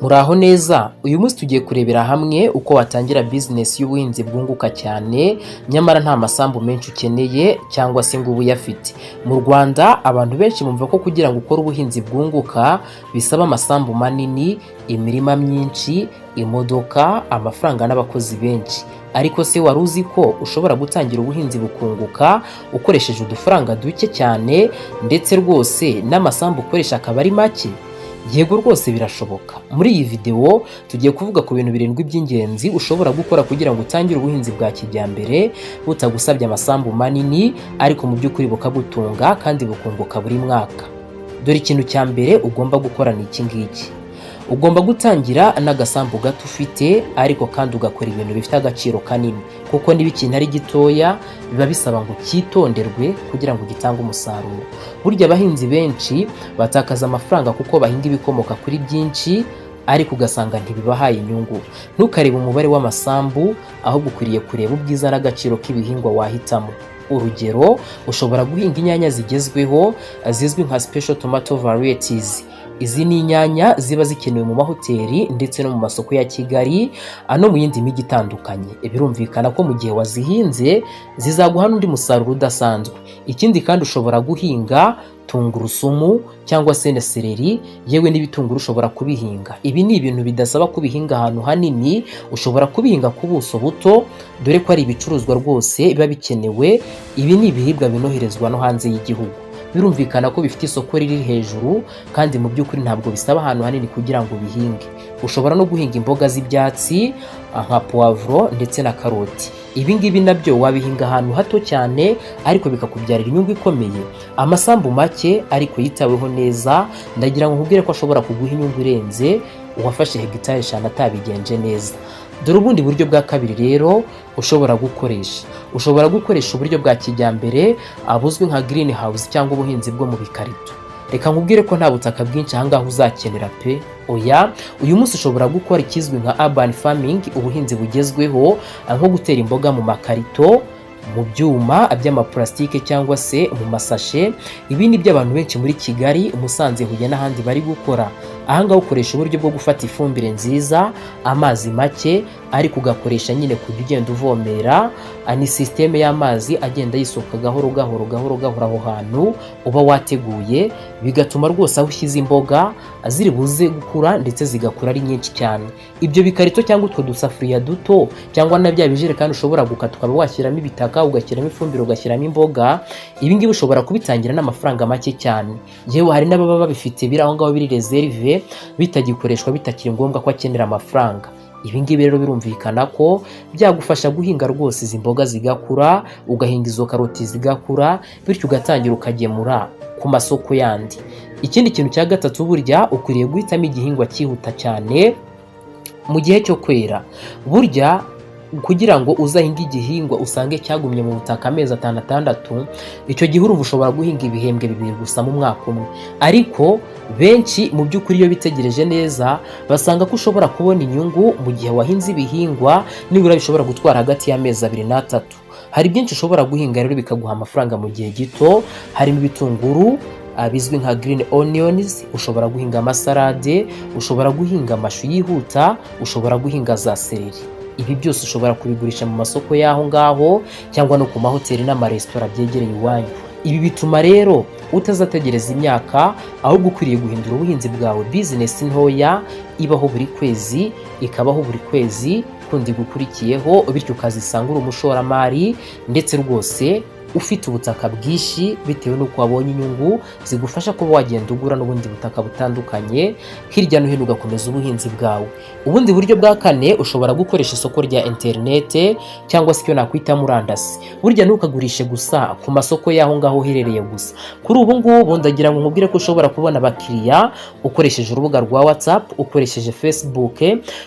Muraho neza. Uyu munsi tugiye kurebera hamwe uko watangira bizinesi y'ubuhinzi bwunguka cyane, nyamara nta masambu menshi ukeneye cyangwa se ngo ube uyafite. Mu Rwanda abantu benshi bumva ko kugira ngo ukore ubuhinzi bwunguka bisaba amasambu manini, imirima myinshi, imodoka, amafaranga n'abakozi benshi. Ariko se wari uzi ko ushobora gutangira ubuhinzi bukunguka ukoresheje udufaranga duke cyane, ndetse rwose n'amasambu ukoresha akaba ari make? Yego rwose birashoboka. Muri iyi videwo tugiye kuvuga ku bintu birindwi by'ingenzi ushobora gukora kugira ngo utangire ubuhinzi bwa kijyambere butagusabye amasambu manini, ariko mu by'ukuri bukagutunga kandi bukunguka buri mwaka. Dore ikintu cya mbere ugomba gukora ni iki ngiki: ugomba gutangira n'agasambu gato ufite, ariko kandi ugakora ibintu bifite agaciro kanini, kuko niba ikintu ari gitoya biba bisaba ngo cyitonderwe kugira ngo gitange umusaruro. Burya abahinzi benshi batakaza amafaranga kuko bahinga ibikomoka kuri byinshi, ariko ugasanga ntibibahaye inyungu. Ntukarebe umubare w'amasambu, ahubwo ukwiriye kureba ubwiza n'agaciro k'ibihingwa wahitamo. Urugero, ushobora guhinga inyanya zigezweho zizwi nka special tomato varieties. Izi ni inyanya ziba zikenewe mu mahoteli ndetse no mu masoko ya Kigali no mu yindi mijyi itandukanye. Birumvikana ko mu gihe wazihinze zizaguha n'undi musaruro udasanzwe. Ikindi kandi, ushobora guhinga tungurusumu cyangwa se na seleri, yewe n'ibitunguru ushobora kubihinga. Ibi ni ibintu bidasaba kubihinga ahantu hanini, ushobora kubihinga ku buso buto, dore ko ari ibicuruzwa rwose biba bikenewe. Ibi ni ibiribwa binoherezwa no hanze y'igihugu. Birumvikana ko bifite isoko riri hejuru, kandi mu by'ukuri ntabwo bisaba ahantu hanini kugira ngo ubihinge. Ushobora no guhinga imboga z'ibyatsi nka puwavuro ndetse na karoti. Ibi ngibi nabyo wabihinga ahantu hato cyane, ariko bikakubyarira inyungu ikomeye. Amasambu make ariko yitaweho neza, ndagira ngo nkubwire ko ashobora kuguha inyungu irenze uwafashe hegitari 5 atabigenje neza. Dore ubundi buryo bwa kabiri rero ushobora gukoresha: ushobora gukoresha uburyo bwa kijyambere buzwi nka green house cyangwa ubuhinzi bwo mu bikarito. Reka nkubwire ko nta butaka bwinshi ahangaha uzakenera pe, oya. Uyu munsi ushobora gukora ikizwi nka urban farming, ubuhinzi bugezweho, nko gutera imboga mu makarito, mu byuma by'amapulasitike cyangwa se mu masashe. Ibi ni byo abantu benshi muri Kigali, Musanze, Huye n'ahandi bari gukora. Ahangaha ukoresha uburyo bwo gufata ifumbire nziza, amazi make, ariko ugakoresha nyine kujya ugenda uvomera. Ni sisiteme y'amazi agenda yisuka gahoro gahoro gahoro gahoro aho hantu uba wateguye, bigatuma rwose aho ushyize imboga ziri buze gukura, ndetse zigakura ari nyinshi cyane. Ibyo bikarito cyangwa utwo dusafuriya duto cyangwa na bya bijerekani ushobora gukata ukaba washyiramo ibitaka, ugashyiramo ifumbire, ugashyiramo imboga, ibi ngibi ushobora kubitangira n'amafaranga make cyane. Yewe, hari n'ababa babifite biri aho ngaho biri réservé, bitagikoreshwa, bitakiri ngombwa ko akenera amafaranga. Ibi ngibi rero birumvikana ko byagufasha guhinga rwose izi mboga zigakura, ugahinga izo karoti zigakura, bityo ugatangira ukagemura ku masoko yandi. Ikindi kintu cya gatatu, burya ukwiriye guhitamo igihingwa cyihuta cyane mu gihe cyo kwera. Burya kugira ngo uzahinge igihingwa usange cyagumye mu butaka amezi 5, 6, icyo gihe urumva ushobora guhinga ibihembwe bibiri gusa mu mwaka umwe. Ariko benshi mu by'ukuri iyo bitegereje neza basanga ko ushobora kubona inyungu mu gihe wahinze ibihingwa nibura bishobora gutwara hagati y'amezi 2 n'3. Hari byinshi ushobora guhinga rero bikaguha amafaranga mu gihe gito, harimo ibitunguru bizwi nka green onions, ushobora guhinga amasalade, ushobora guhinga amashu yihuta, ushobora guhinga za seleri. Ibi byose ushobora kubigurisha mu masoko y'aho ngaho cyangwa no ku mahoteli n'amaresitora byegereye iwanyu. Ibi bituma rero utazategereza imyaka, ahubwo ukwiriye guhindura ubuhinzi bwawe bizinesi ntoya ibaho buri kwezi, ikabaho buri kwezi kundi gukurikiyeho, bityo ukazisanga uri umushoramari ndetse rwose ufite ubutaka bwinshi, bitewe n'uko wabonye inyungu zigufasha kuba wagenda ugura n'ubundi butaka butandukanye hirya no hino, ugakomeza ubuhinzi bwawe. Ubundi buryo bwa kane, ushobora gukoresha isoko rya interinete cyangwa se icyo nakwita murandasi. Burya ntukagurishe gusa ku masoko y'aho ngaho uherereye gusa. Kuri ubu ngubu ndagira ngo nkubwire ko ushobora kubona abakiriya ukoresheje urubuga rwa WhatsApp, ukoresheje Facebook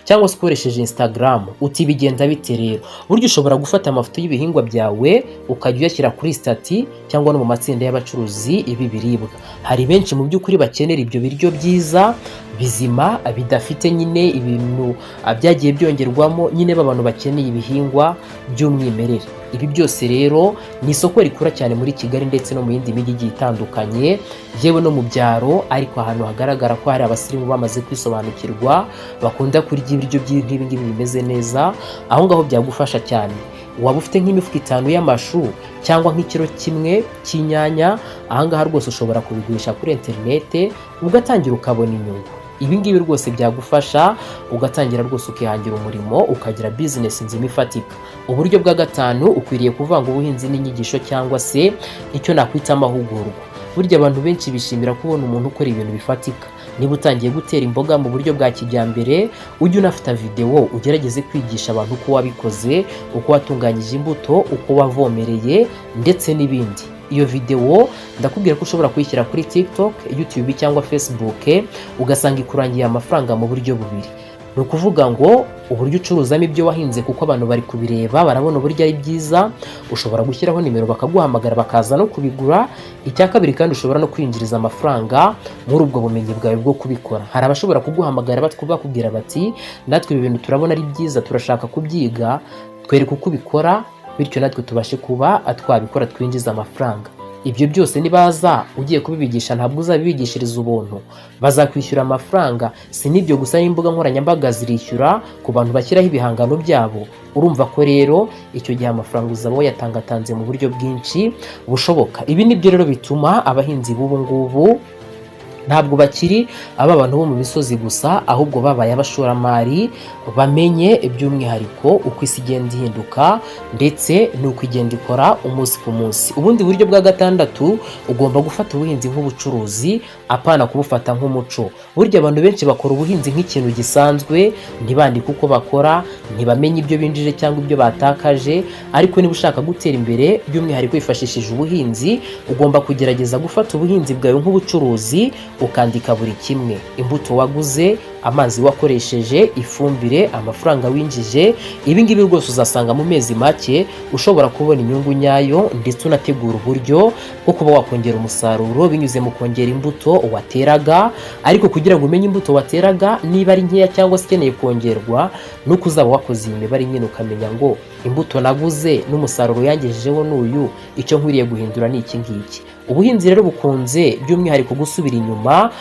cyangwa se ukoresheje Instagram. Uti bigenda bite rero? Burya ushobora gufata amafoto y'ibihingwa byawe ukajya uyashyira kuri status cyangwa no mu matsinda y'abacuruzi b'ibiribwa. Hari benshi mu by'ukuri bakenera ibyo biryo byiza bizima, bidafite nyine ibintu byagiye byongerwamo, nyine b'abantu bakeneye ibihingwa by'umwimerere. Ibi byose rero ni isoko rikura cyane muri Kigali ndetse no mu yindi mijyi igiye itandukanye, yewe no mu byaro, ariko ahantu hagaragara ko hari abasirimu bamaze kwisobanukirwa, bakunda kurya ibiryo nk'ibi ngibi bimeze neza, aho ngaho byagufasha cyane. Waba ufite nk'imifuka 5 y'amashu cyangwa nk'ikiro 1 cy'inyanya, aha ngaha rwose ushobora kubigurisha kuri interinete ugatangira ukabona inyungu. Ibi ngibi rwose byagufasha ugatangira rwose ukihangira umurimo, ukagira bizinesi nzima ifatika. Uburyo bwa gatanu, ukwiriye kuvanga ubuhinzi n'inyigisho cyangwa se icyo nakwita amahugurwa. Burya abantu benshi bishimira kubona umuntu ukora ibintu bifatika. Niba utangiye gutera imboga mu buryo bwa kijyambere, ujye unafata videwo ugerageze kwigisha abantu uko wabikoze, uko watunganyije imbuto, uko wavomereye ndetse n'ibindi. Iyo videwo ndakubwira ko ushobora kuyishyira kuri TikTok, YouTube cyangwa Facebook, ugasanga ikurangiye amafaranga mu buryo bubiri. Ni ukuvuga ngo uburyo ucuruzamo ibyo wahinze, kuko abantu bari kubireba, barabona uburyo ari byiza, ushobora gushyiraho nimero bakaguhamagara bakaza no kubigura. Icya kabiri kandi, ushobora no kwinjiriza amafaranga muri ubwo bumenyi bwawe bwo kubikora. Hari abashobora kuguhamagara bakubwira bati: "Natwe ibi bintu turabona ari byiza, turashaka kubyiga, twereke uko ubikora, bityo natwe tubashe kuba twabikora twinjiza amafaranga." Ibyo byose nibaza ugiye kubibigisha, ntabwo uzabibigishiriza ubuntu, bazakwishyura amafaranga. Si n'ibyo gusa, n'imbuga nkoranyambaga zirishyura ku bantu bashyiraho ibihangano byabo. Urumva ko rero icyo gihe amafaranga uzaba wayatangatanze mu buryo bwinshi bushoboka. Ibi nibyo rero bituma abahinzi b'ubu ngubu ntabwo bakiri aba bantu bo mu misozi gusa, ahubwo babaye abashoramari bamenye by'umwihariko uko isi igenda ihinduka ndetse n'uko igenda ikora umunsi ku munsi. Ubundi buryo bwa gatandatu, ugomba gufata ubuhinzi nk'ubucuruzi, apana kubufata nk'umuco. Burya abantu benshi bakora ubuhinzi nk'ikintu gisanzwe, ntibandike uko bakora, ntibamenye ibyo binjije cyangwa ibyo batakaje. Ariko niba ushaka gutera imbere by'umwihariko wifashishije ubuhinzi, ugomba kugerageza gufata ubuhinzi bwawe nk'ubucuruzi, ukandika buri kimwe: imbuto waguze, amazi wakoresheje, ifumbire, amafaranga winjije. Ibi ngibi rwose uzasanga mu mezi make ushobora kubona inyungu nyayo, ndetse unategura uburyo bwo kuba wakongera umusaruro binyuze mu kongera imbuto wateraga. Ariko kugira ngo umenye imbuto wateraga niba ari nkeya cyangwa se ikeneye kongerwa, nuko uzaba wakoze iyi mibare nyine, ukamenya ngo imbuto naguze n'umusaruro yangejejeho n'uyu, icyo nkwiriye guhindura ni iki ngiki. Ubuhinzi rero bukunze by'umwihariko gusubira inyuma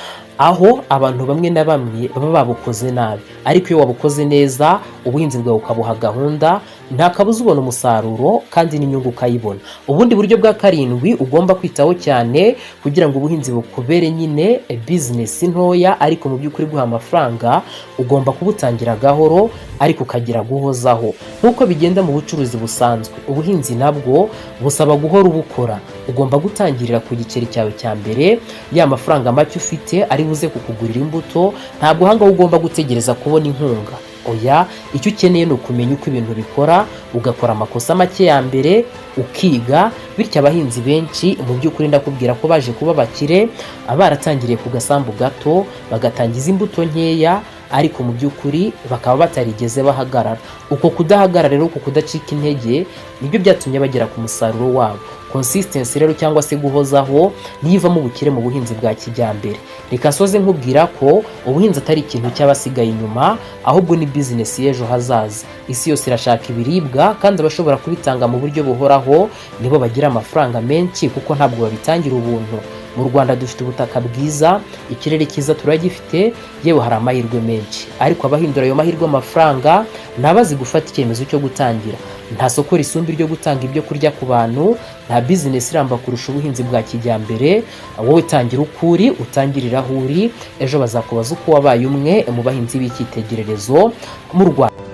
aho abantu bamwe na bamwe baba babukoze nabi, ariko iyo wabukoze neza, ubuhinzi bwawe ukabuha gahunda, nta kabuza ubona umusaruro kandi n'inyungu ukayibona. Ubundi buryo bwa karindwi ugomba kwitaho cyane kugira ngo ubuhinzi bukubere nyine bizinesi ntoya ariko mu by'ukuri guha amafaranga, ugomba kubutangira gahoro ariko ukagira guhozaho. Nk'uko bigenda mu bucuruzi busanzwe, ubuhinzi nabwo busaba guhora ubukora. Ugomba gutangirira ku giceri cyawe cya mbere, ya mafaranga make ufite ari buze kukugurira imbuto. Ntabwo ahangaha ugomba gutegereza kubona inkunga, oya. Icyo ukeneye ni ukumenya uko ibintu bikora, ugakora amakosa make ya mbere, ukiga. Bityo abahinzi benshi mu by'ukuri ndakubwira ko baje kuba bakire baratangiriye ku gasambu gato, bagatangiza imbuto nkeya, ariko mu by'ukuri bakaba batarigeze bahagarara. Uko kudahagarara rero, uko kudacika intege, nibyo byatumye bagera ku musaruro wabo. Consistency rero cyangwa se guhozaho niyo ivamo ubukire mu buhinzi bwa kijyambere. Reka nsoze nkubwira ko ubuhinzi atari ikintu cy'abasigaye inyuma, ahubwo ni bizinesi y'ejo hazaza. Isi yose irashaka ibiribwa, kandi abashobora kubitanga mu buryo buhoraho nibo bagira amafaranga menshi, kuko ntabwo babitangira ubuntu. Mu Rwanda dufite ubutaka bwiza, ikirere cyiza turagifite, yewe hari amahirwe menshi, ariko abahindura ayo mahirwe amafaranga ni abazi gufata icyemezo cyo gutangira. Nta soko risumba iryo gutanga ibyo kurya ku bantu, nta bizinesi iramba kurusha ubuhinzi bwa kijyambere. Wowe tangira uko uri, utangirira aho uri, ejo bazakubaza uko wabaye umwe mu bahinzi b'icyitegererezo mu Rwanda.